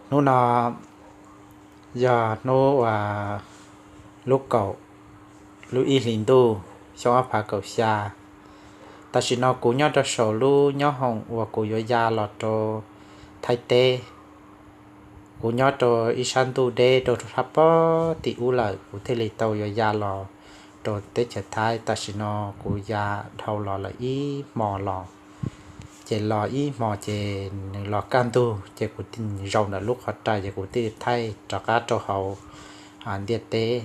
Hnub no yog hnub uas lub kaum, lub ib hlis ntuj, xyoo ob phav kaum xya. Tam sim no kuv nyob rau saum lub nyob hoom uas kuv yuav ya los rau Thaib teb. Kuv nyob rau ib sab ntuj deb rau sab pob tim ub lawm, kuv thiaj li tau yuav ya los rau teb chaws Thaib. Tam sim no kuv ya dhau los lawm ib hmo los, ces los ib hmo ces nws los kaj ntug ces kuv zaum ntawm lub qhov rais ces kuv thiaj thaij rov qab rau hauv ntiaj teb.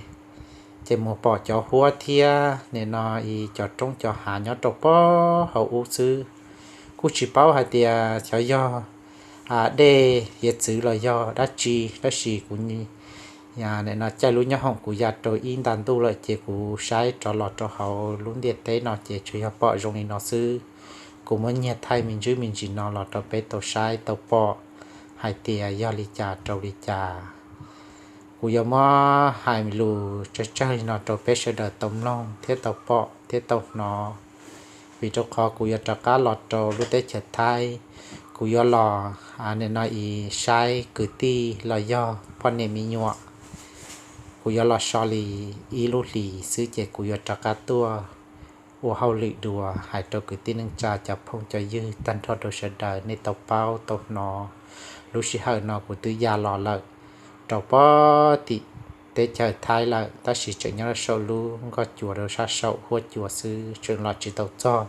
Ces mus pom cov huab thiab nim no ib cov roob cov hav nyob rau pob hauv ub xwb. Kuj tsis paub hais tias xyov yog dej hiav txwv los yog dab tsi, tab sis kuv nim no caij lub nyob hoom kuv ya rau ib nta ntuj lawm ces kuv saib rov los rau hauv lub ntiaj teb no ces tsuas yog pom zoo li no xwb. Kuv muab nyiag thaij me ntsis me ntsis no los rau peb tau saib tau pom hais tias yog li cas rau li cas. Kuv yuav muab hais lus tsawg tsawg li no rau peb sawv daws tau mloog thiab tau pom thiab tau hnov, vim rau qhov kuv yuav rov qab los rau lub teb chaws Thaib. Kuv yuav los nim no ib saib kwv tij los yog poj niam me nyuam. Kuv yuav los so li ib lub hlis xwb ces kuv yuav rov qab tuaj ua hauj lwm dua. Hais rau kwv tij neej tsa cov phooj cov ywg tag nrho rau sawv daws nej tau paub tau hnov, lub sij hawm no kuv twb ya los lawm rau pob tim teb chaws Thaib lawm, tab sis tseem nyob rau saum lub nkoj cua rau sab saum huab cua xwb, tseem los tsis tau txog.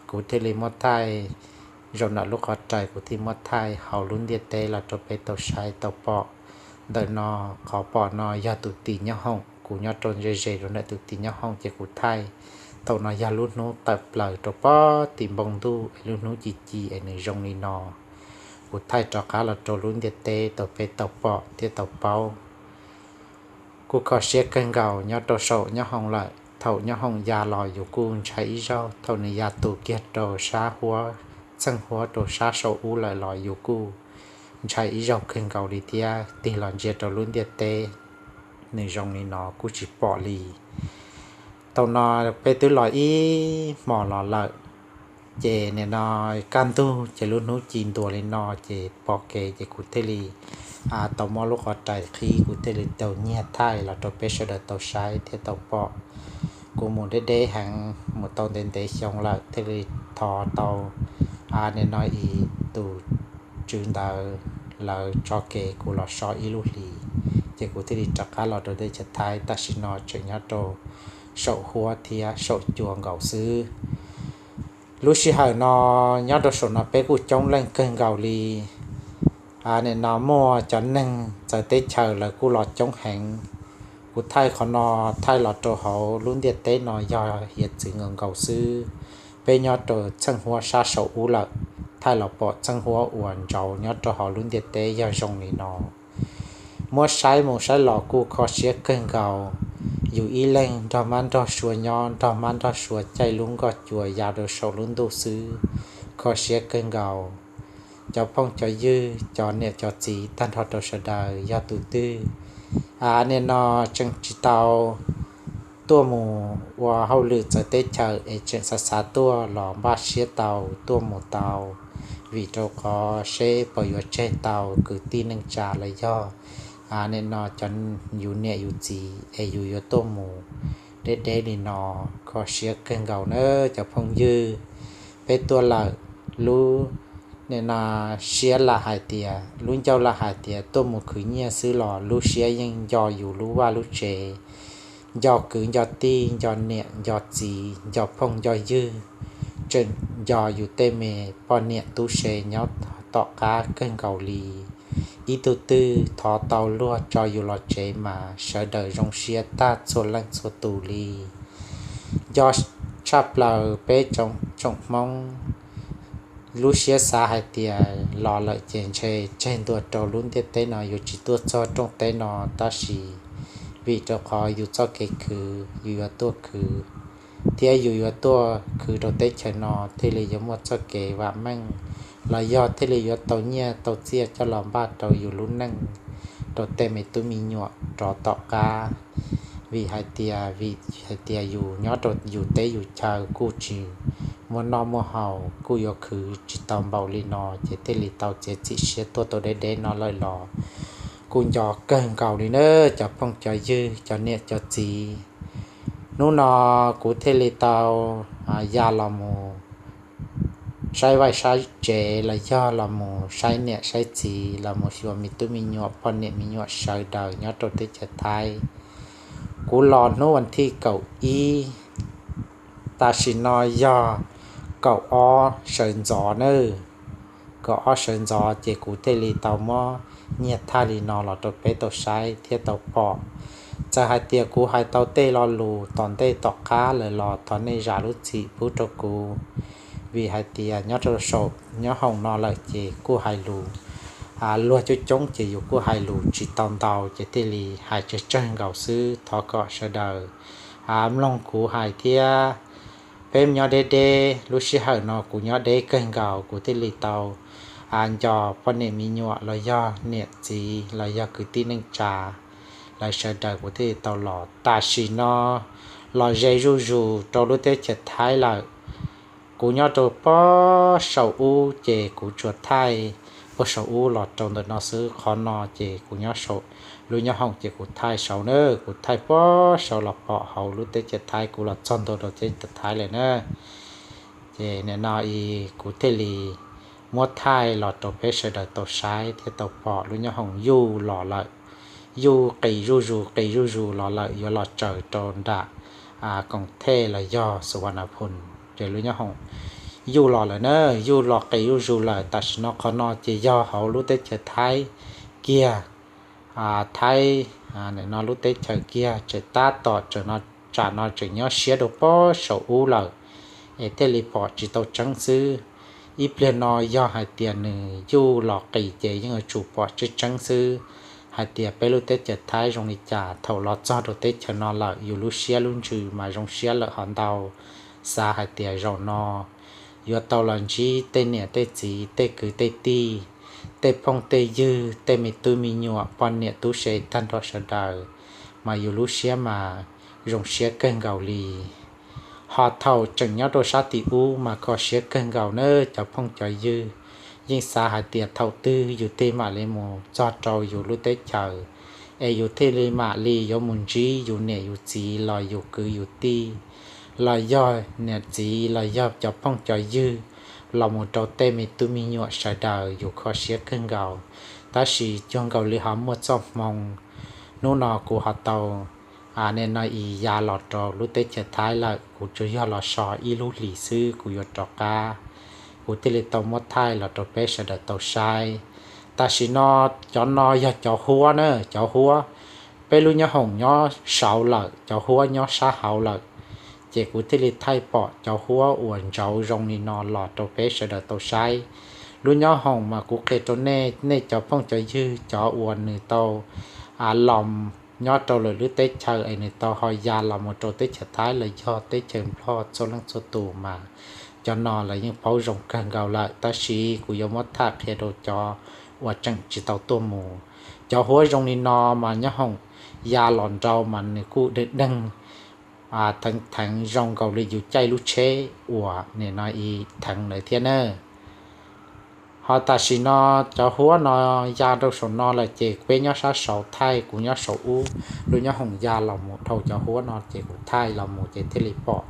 Kuv thiaj li muab thaij, zaum ntawm lub qhov rais kuv thiaj muab thaij hauv lub ntiaj teb los rau peb tau saib tau pom. Ntawm no, qhov pom no yog tus tim nyob hoom, kuv nyob rau ze ze rau ntawm tus tim nyob hoom ces kuv thaij. Thaum no yog lub hnub tawm plaws rau pob tim npoo ntuj es lub hnub ci ci es nws zoo li no. Kuv thaij rov qab los rau lub ntiaj teb rau peb tau pom thiab tau paub. Kuj kho siab kawg nkaus nyob rau saum nyob hoom lawm. Thaum nyob hoom ya los yus kuj ntshai ib zaug, thaum nws ya tus kiag rau sab huab, txheej huab rau sab saum ub lawm los yus kuj ntshai ib zaug kawg nkaus li thiab. Tig los ntsia rau lub ntiaj teb, nws zoo li no kuj tsis pom li. Thaum no peb twb los ib hmos los lawm, ces nim no kaj ntug ces lub hnub ci ntua li no ces pom kev ces kuv thiaj li tau muab lub qhov rais qhib, kuv thiaj li tau nyiag thaij los rau peb sawv daws tau saib thiab tau pom. Kuv mus deb deb heev, mus tau ntev ntev xyoo lawm thiaj li thov tau nim no ib tus tswv ntawd lawv tso kev kuv los so ib lub hlis, ces kuv thiaj li rov qab los rau teb chaws Thaib. Tam sim no tseem nyob rau saum huab thiab saum cua nkaus xwb. Lub sij hawm no nyob rau saum no peb kuj coob leej kawg nkaus li. Nim no muaj cov neeg txawv teb chaws lawv kuj los coob heev. Kuv thaij qhov no thaij los rau hauv lub ntiaj teb no yog hiav txwv nkaus nkaus xwb. Peb nyob rau txheej huab sab saum ub lawm, thaij los pom txheej huab uas ntsaus nyob rau hauv lub ntiaj teb yog zoo li no. Muab saib mus saib los kuj kho siab kawg nkaus. Yus ib leeg nrog mab nrog sua nyob, nrog mab nrog sua caij lub nkoj cua ya rau saum lub ntuj xwb, kho siab kawg nkaus. Cov phooj cov ywg, cov niam cov txiv tag nrho rau sawv daws, yog tus twg nim no tseem tsis tau tuaj mus ua hauj lwm txawv teb chaws es tseem xav xav tuaj los npaj siab tau tuaj mus tau, vim rau qhov seb puas yuav tseg tau kwv tij neej tsa los yog nim no cov yus niam yus txiv es yus yuav tuaj mus deb deb li no. Kho siab kawg nkaus nawb cov phooj ywg. Peb tuaj lawm, lub nim no siab lam hais tias, lub ncauj lam hais tias tuaj mus khwv nyiaj xwb los lub siab yeej nco yus lub vaj lub tsev, nco kwv nco tij, nco niam nco txiv, nco phooj nco ywg, tseem nco yus tej me poj niam tub se nyob tom qab kawg nkaus li. Ib tug twg thov tau luag tso yus los tsev mas sawv daws zoo siab tag txhua leej txhua tus li. Nco tshaj plaws peb tsoom Hmoob, lub siab xav hais tias los lawm ces ntshe tseg ntua rau lub ntiaj teb no yuav tsis tuaj txog rooj teb no, tab sis vim rau qhov yus txoj kev khwv yus yuav tuaj khwv, thiab yus yuav tuaj khwv rau teb chaws no thiaj li yuav muaj txoj kev vam meej, los yog thiaj li yuav tau nyiaj tau txiaj coj los npaj rau yus lub neej, rau tej me tub me nyuam rov tom qab. Vim hais tias, vim hais tias yus nyob rau yus teb yus chaw kuj tsis muaj noj muaj haus kuj yuav khwv tsis tau npaum li no ces thiaj li tau txiav txim siab tuaj tau deb deb no lawm los kuj nco kawg nkaus li na, cov phooj cov ywg cov niam cov txiv. Hnub no kuv thiaj li tau ya los mus saib vaj saib tsev los yog los mus saib niam saib txiv los mus xyuas me tub me nyuam poj niam me nyuam sawv daws nyob rau teb chaws Thaib. Kuv los hnub vas thij kaum ib, tam sim no yog kaum ob sawv ntxov nawb. Kaum ob sawv ntxov ces kuv thiaj li tau muab nyiag thaij li no los rau peb tau saib thiab tau pom. Txawm hais tias kuv hais tau tej lo lus tom ntej tom qab lawm los thov nej zam lub txim pub rau kuv, vim hais tias nyob rau saum nyob hoom no lawm ces kuj hais lus luag coob coob ces yus kuj hais lus tsis tau ntau ces thiaj li hais tsawg tsawg nkaus xwb. Thov kom sawv daws mloog kuv hais thiab. Peb nyob deb deb, lub sij hawm no kuv nyob deb kawg nkaus kuv thiaj li tau nco poj niam me nyuam los yog niam txiv los yog kwv tij neej tsa lawv sawv daws kuv thiaj li tau los. Tam sim no los ze zuj zus rau lub teb chaws Thaib lawm. Kuv nyob rau pob saum ub ces kuv tsuas thaij pob saum ub los rau ntawm no xwb, qhov no ces kuv nyob saum lub nyob hoom ces kuv thaij saud na, kuv thaij pob saud los pom hauv lub teb chaws Thaib, kuv los txog ntua rau teb chaws Thaib lawm na. Ces nim no kuv thiaj li muab thaij los rau peb sawv daws tau saib thiab tau pom lub nyob hoom yuj los lawm. Yuj qis zuj zus qis zuj zus los lawm yuav los tsaws rau nram Koom Thej los yog Suvarnabhumi ces lub nyob hoom yuj los lawm na, yuj los qis zuj zus lawm. Tam sim no qhov no ces yog hauv lub teb chaws Thaib kiag. Thaib no lub teb chaws kiag tseem tab tom tsam no tseem nyob siab rau pob saum ub lawm es thiaj li pom tsis tau tseeb xwb. Ib pliag no yog hais tias nws yuj los qis ces yeej yuav tsum pom tseeb tseeb xwb hais tias peb lub teb chaws Thaib zoo li cas. Thaum los txog rau teb chaws no lawm yus lub siab lub ntsws mas zoo siab lawm hov ntau, xav hais tias zaum no yuav tau los ntsib tej niam tej txiv tej kwv tej tij, tej phooj tej ywg tej me tub me nyuam poj niam tub se tag nrho sawv daws, mas yus lub siab mas zoo siab kawg nkaus li. Ho thaum tseem nyob rau sab tim ub mas kho siab kawg nkaus na cov phooj cov ywg. Yeej xav hais tias thaum twg yus thiaj mam li mus txog rau yus lub teb chaws es yus thiaj li mam li yuav mus ntsib yus niam yus txiv los yus kwv yus tij los yog niam txiv los yog cov phooj cov ywg los mus rau tej me tub me nyuam sawv daws, yus kho siab kawg nkaus. Tab sis cuag nkaus li ho muaj txoj hmoo, hnub no kuv ho tau nim no ya los rau lub teb chaws Thaib lawm, kuv tsuas yog los so ib lub hlis xwb kuv yuav rov qab. Kuv thiaj li tau muab thaij los rau peb sawv daws tau saib. Tam sim no cov no yog cov huab na, cov huab. Peb lub nyob hoom nyob saud lawm, cov huab nyob sab hauv lawm, ces kuv thiaj li thaij pom cov huab uas ntsauv zoo li no los rau peb sawv daws tau saib. Lub nyob hoom mas kuv qhia rau nej, nej cov phooj cov ywg cov uas nws tau los nyob rau lwm lub teb chaws es nws tau ho ya los mus rau teb chaws Thaib los yog teb chaws Nplog txhua leej txhua tus mas cov no lawv yeej paub zoo kawg nkaus lawm, tab sis kuv yuav muab thaij qhia rau cov uas tseem tsis tau tuaj mus. Cov huab zoo li no mas nyob hoom ya los nrau mas nws kuj deeg deeg theev theev zoo nkaus li yus caij lub tsheb uas nim no i theev lawm thiab na. Ho tam sim no cov huab no ya rau saum no lawm ces peb nyob sab saud thaij, kuv nyob saum ub, lub nyob hoom ya los mus dhau cov huab no ces kuv thaij los mus ces thiaj li pom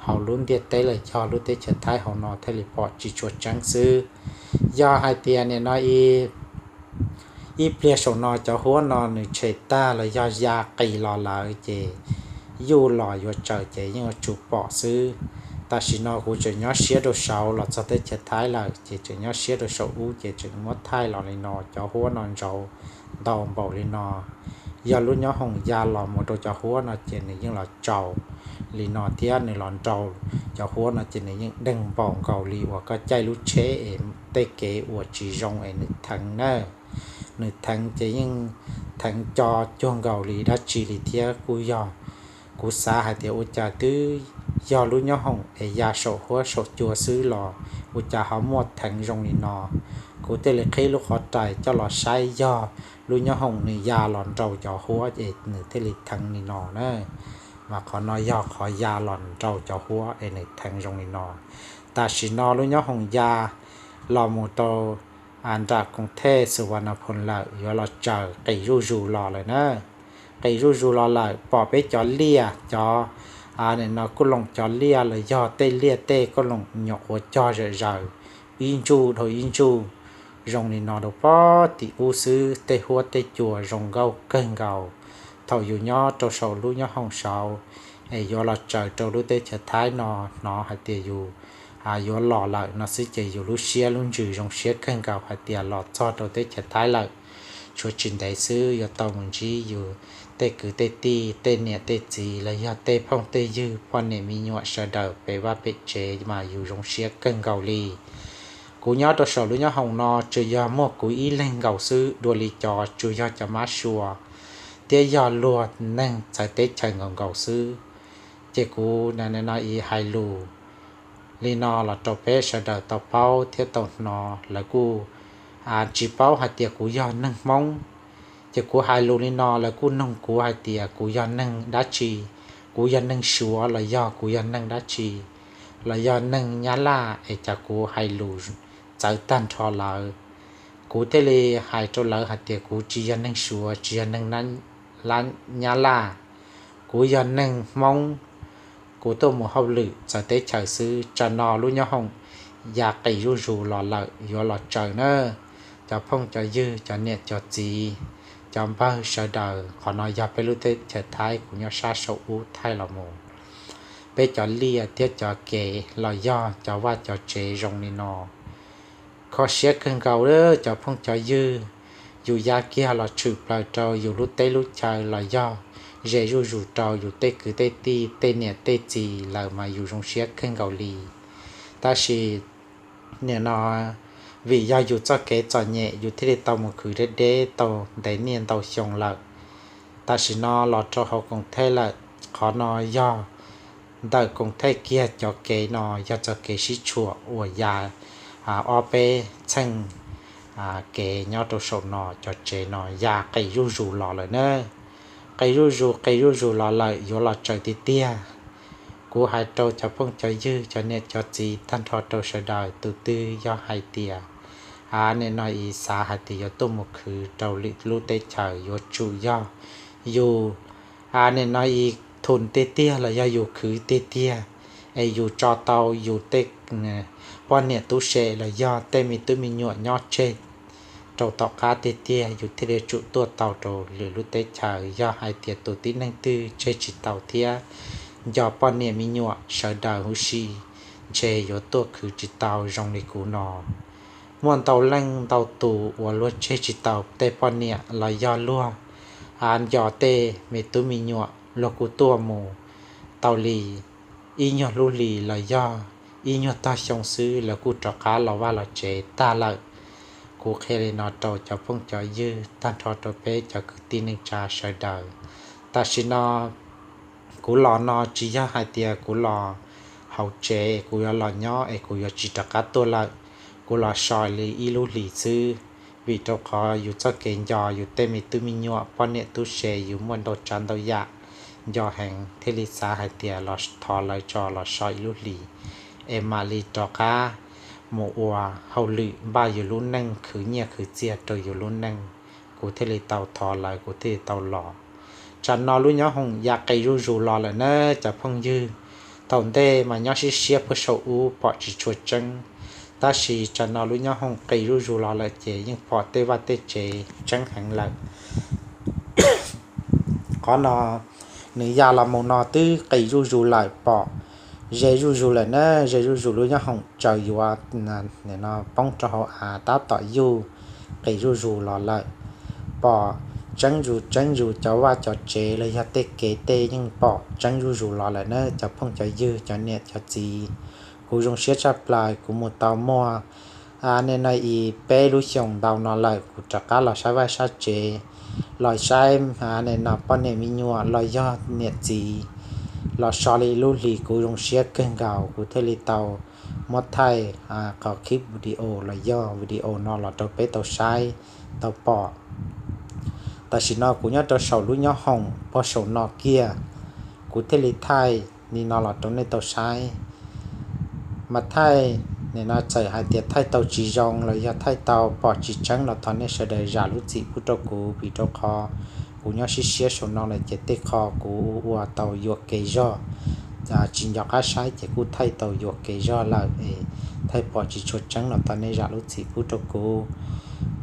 hauv lub ntiaj teb los yog lub teb chaws Thaib hauv no thiaj li pom tsis tshua tseeb xwb. Yog hais tias nim no i ib pliag saum no cov huab no nws tshem tag los yog ya qis los lawm ces yuj los yuav tsaws ces yeej yuav tsum pom xwb. Tam sim no kuv tseem nyob siab rau saud los txog teb chaws Thaib lawm ces tseem nyob siab rau saum ub ces tseem muab thaij los li no, cov huab no ntsauv ntau npaum li no. Yog lub nyob hoom ya los mus rau cov huab no ces nws yeej los tsaus li no thiab nws los nrau cov huab no ces nws yeej deeg npaum nkaus li uas koj caij lub tsheb es tej kev uas tsis zoo es nws theev na. Nws theev ces yeej theev co cuag nkaus li dab tsi li thiab kuj yog. Kuv xav hais tias ua cas twb yog lub nyob hoom es ya saum huab saum cua xwb los ua cas ho muaj theev zoo li no. Kuv thiaj li qhib lub qhov rais coj los saib yog lub nyob hoom nws ya los nrau cov huab es nws thiaj li theev li no na. Mas qhov no yog qhov ya los nrau cov huab es nws theev zoo li no. Tam sim no lub nyob hoom ya los mus rau nram koom thej Xus Vas Nas Phoos lawm, yuav los tsaws qis zuj zus los lawm na. Qis zuj zus los lawm, pom peb cov liaj, cov, nim no kuj loom cov liaj los yog tej liaj tej kuj loom nyuam qhuav cog zom zaws, ib ntsuj dhau ib ntsuj zoo li no rau pob tim ub xwb, tej huab tej cua zoo nkauj kawg nkaus. Thaum yus nyob rau saum lub nyob hoom saud es yuav los tsaws rau lub teb chaws Thaib no, hnov hais tias yus yuav los lawm no xwb ces yus lub siab lub ntsws zoo siab kawg nkaus hais tias los txog rau teb chaws Thaib lawm. Tshuav tsis ntev xwb yuav tau mus ntsib yus tej kwv tej tij, tej niam tej txiv los yog tej phooj tej ywg, poj niam me nyuam sawv daws pem vaj pem tsev mas yus zoo siab kawg nkaus li. Kuv nyob rau saum lub nyob hoom no tsuas yog muaj kuv ib leeg nkaus xwb, dua li cov tsuas yog cov mab sua thiab yog luag neeg txawv teb chaws nkaus nkaus xwb. Ces kuv no hais lus li no los rau peb sawv daws tau paub thiab tau hnov, lawv kuj tsis paub hais tias kuv yog neeg Hmoob. Ces kuv hais lus li no lawv kuj noog kuv hais tias kuv yog neeg dab tsi, kuv yog neeg Suav los yog kuv yog neeg dab tsi, los yog neeg Nyab Laj es cas kuv hais lus txawv tag nrho lawv. Kuv thiaj li hais rau lawv hais tias kuv tsis yog neeg Suav, tsis yog neeg Nyab Laj, kuv yog neeg Hmoob. Kuv tuaj mus hauj lwm txawv teb chaws xwb. Tsam no lub nyob hoom ya qis zuj zus los lawm, yuav los tsaws na. Cov phooj cov ywg, cov niam cov txiv, cov npawg sawv daws, qhov no yog peb lub teb chaws Thaib, kuv nyob sab saum ub thaij los mus. Peb cov liaj thiab cov kev los yog cov vaj cov tsev zoo li no. Kho siab kawg nkaus lawm cov phooj cov ywg, yus ya kiag los tshwm plaws rau yus lub teb lub chaw los yog ze zuj zus rau yus tej kwv tej tij, tej niam tej txiv lawm mas yus zoo siab kawg nkaus li. Tab sis nim no vim yog yus txoj kev txom nyem yus thiaj li tau mus khwv deb deb tau ntev niaj ntau xyoo lawm. Tam sim no los rau hauv koom thej lawm, qhov no yog ntawm koom thej kiag cov kev no yog txoj kev sib tshuam uas ya ob peb txheej kev nyob rau saum no, cov tsev no ya qis zuj zus los lawm na. Qis zuj zus, qis zuj zus los lawm, yuav los tsaws tiag tiag. Kuv hais rau cov phooj cov ywg, cov niam cov txiv tag nrho rau sawv daws, tus twg yog hais tias nim no ib xav hais tias yuav tuaj mus khwv rau lwm lub teb chaws yuav tsum yog yus nim no ib thum tiag tiag los yog yus khwv tiag tiag, es yus tso tau yus tej poj niam tub se los yog tej me tub me nyuam nyob tseg rau tom qab tiag tiag yus thiaj li tsum tuaj tau rau lwm lub teb chaws. Yog hais tias tus tib neeg twg tseg tsis tau thiab nco poj niam me nyuam sawv daws huv si, ntshe yuav tuaj khwv tsis tau zoo li kuv no. Muaj ntau leej ntau tus uas luag tseg tsis tau tej poj niam los yog luag nco tej me tub me nyuam, luag kuj tuaj mus tau li ib nyuag lub hlis los yog ib nyuag tog xyoo xwb lawv kuj rov qab los vaj los tsev tag lawm. Kuv qhia li no rau cov phooj cov ywg tag nrho rau peb cov kwv tij neej tsa sawv daws. Tam sim no kuv los no tsis yog hais tias kuv los hauv tsev kuv yuav los nyob es kuv yuav tsis rov qab tuaj lawm. Kuv los so li ib lub hlis xwb, vim rau qhov yus txoj kev nco yus tej me tub me nyuam poj niam tub se yus muaj ntau tsav ntau yam nco heev thiaj li xav hais tias los thov lawv tso los so ib lub hlis es mam li rov qab mus ua hauj lwm npaj yus lub neej, khwv nyiaj khwv txiaj rau yus lub neej. Kuv thiaj li tau thov lawv, kuv thiaj li tau los. Tsam no lub nyob hoom ya qis zuj zus los lawm na cov phooj ywg. Thaum ntej mas nyob siab siab puag saum ub pom tsis tshua tseeb, tab sis tsam no lub nyob hoom qis zuj zus los lawm ces yeej pom tej vaj tej tsev tseeb heev lawm. Qhov no nws ya los mus no twb qis zuj zus lawm, pom ze zuj zus lawm na, ze zuj zus lub nyob hoom tsaws yuav poob rau hauv av tab tom yuj qis zuj zus los lawm. Pom tseeb zus tseeb zus, cov vaj cov tsev los yog tej kev tej yeej pom tseeb zuj zus los lawm na cov phooj cov ywg, cov niam cov txiv. Kuv zoo siab tshaj plaws kuv mus tau muaj nim no ib peb lub xyoos ntau no lawm, kuv rov qab los saib vaj saib tsev, los saib nim no poj niam me nyuam los yog niam txiv, los so li ib lub hlis kuv zoo siab kawg nkaus kuv thiaj li tau muab thaij qhov clip video los yog video no los rau peb tau saib tau pom. Tam sim no kuv nyob rau saum lub nyob hoom puag saum no kiag, kuv thiaj li thaij li no los rau nej tau saib. Mas thaij, nim no txawm hais tias thaij tau tsis zoo los yog thaij tau pom tsis tseeb los thov nej sawv daws zam lub txim pub rau kuv, vim rau qhov kuv nyob siab siab saum no lawm ces tej qho kuv ua tau yuam kev zog, tsis nco qab saib ces kuj thaij tau yuam kev zog lawm es thaij pom tsis tshua tseeb los thov nej zam lub txim pub rau kuv.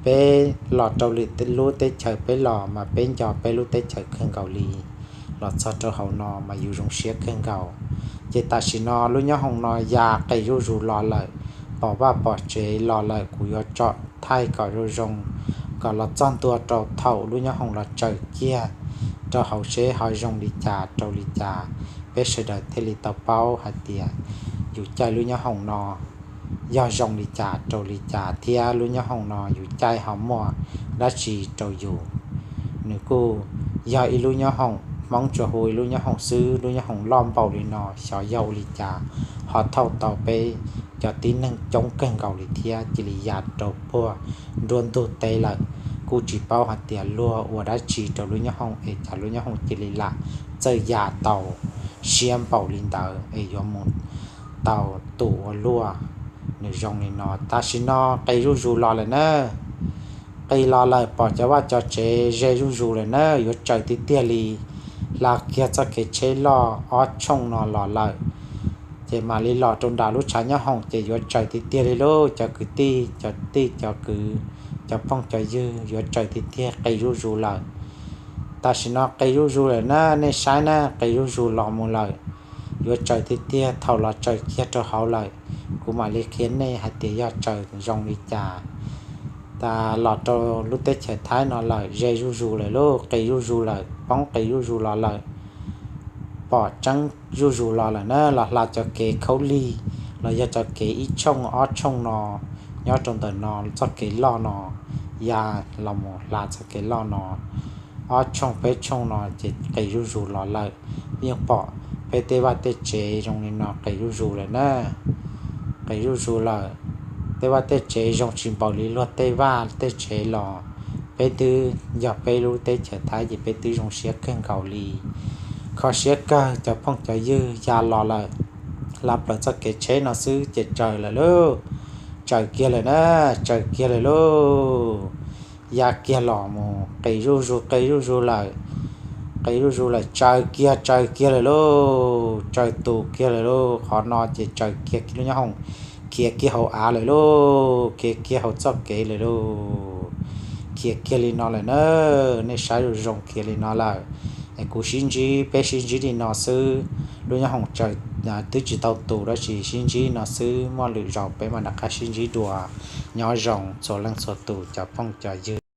Peb los rau lwm lub teb chaws peb los mas peb nco peb lub teb chaws kawg nkaus li, los txog rau hauv no mas yus zoo siab kawg nkaus. Ces tam sim no lub nyob hoom no ya qis zuj zus los lawm, pom vaj pom tsev los lawm, kuv yuav tsom thaij kom zoo zoo, kom los txog ntua rau thaum lub nyob hoom los tsaws kiag rau hauv seb ho zoo li cas rau li cas, peb sawv daws thiaj li tau paub hais tias yus caij lub nyob hoom no yog zoo li cas rau li cas thiab lub nyob hoom no yus caij ho muaj dab tsi rau yus. Nws kuj yog ib lub nyob hoom, Hmoob tsuas hu ib lub nyob hoom xwb, lub nyob hoom loj npaum li no xyov yog ua li cas ho thauj tau peb cov tib neeg coob kawg nkaus li thiab cia li ya rau puag nruab ntug teb lawm. Kuj tsis paub hais tias luag ua dab tsi rau lub nyob hoom es cas lub nyob hoom cia li lam txawj ya tau siab npaum li ntawd es yuav mus tau tus ua luaj. Nws zoo li no, tam sim no qis zuj zus los lawm na. Qis los lawm, pom cov vaj cov tsev ze zuj zus lawm na, yuav tsaws tiag tiag li. Hla kiag txoj kev tsheb loj ob tshooj no los lawm, ces mam li los rau nram lub tshav nyob hoom ces yuav tsaws tiag tiag li lauj cov kwv tij, cov tij cov kwv, cov phooj cov ywg, yuav tsaws tiag tiag, qis zuj zus lawm. Tam sim no qis zuj zus lawm na, nej saib na, qis zuj zus los mus lawm. Yuav tsaws tiag tiag, thaum los tsaws kiag rau hauv lawm, kuv mam li qhia nej hais tias yog tsaws zoo li cas. Tas los rau lub teb chaws Thaib no lawm, ze zuj zus lawm lauj, qis zuj zus lawm, poob qis zuj zus los lawm. Pom tseeb zuj zus los lawm na, los hla cov kev khaub lig los yog cov kev ib tshooj ob tshooj no, nyob rau ntawm no txoj kev loj no, ya los mus hla txoj kev loj no ob tshooj peb tshooj no ces qis zuj zus los lawm. Yeej pom peb tej vaj tej tsev zoo li no qis zuj zus lawm na. Qis zuj zus lawm, tej vaj tej tsev zoo tsis npaum li luag tej vaj tej tsev los. Peb twb yog peb lub teb chaws Thaib ces peb twb zoo siab kawg nkaus li. Kho siab kawg cov phooj cov ywg ya los lawm, hla plaws txoj kev tsheb no xwb ces tsaws lawm lauj. Tsaws kiag lawm na, tsaws kiag lawm lauj. Ya kiag los mus qis zuj zus, qis zuj zus lawm, qis zuj zus lawm, tsaws kiag, tsaws kiag lawm lauj, tsaws tus kiag lawm lauj. Qhov no ces tsaws kiag lub nyob hoom, khiav kiag hauv av lawm lauj, khiav kiag hauv txoj kev lawm lauj. Khiav kiag li no lawm na, nej saib zoo zoo khiav li no lawm. Es kuv sib ntsib, peb sib ntsib li no xwb, lub nyob hoom tsaws twb tsis tau tus dab tsi, sib ntsib no xwb, muaj lwm zaus peb mam rov qab sib ntsib dua. Nyob zoo txhua leej txhua tus cov phooj cov ywg.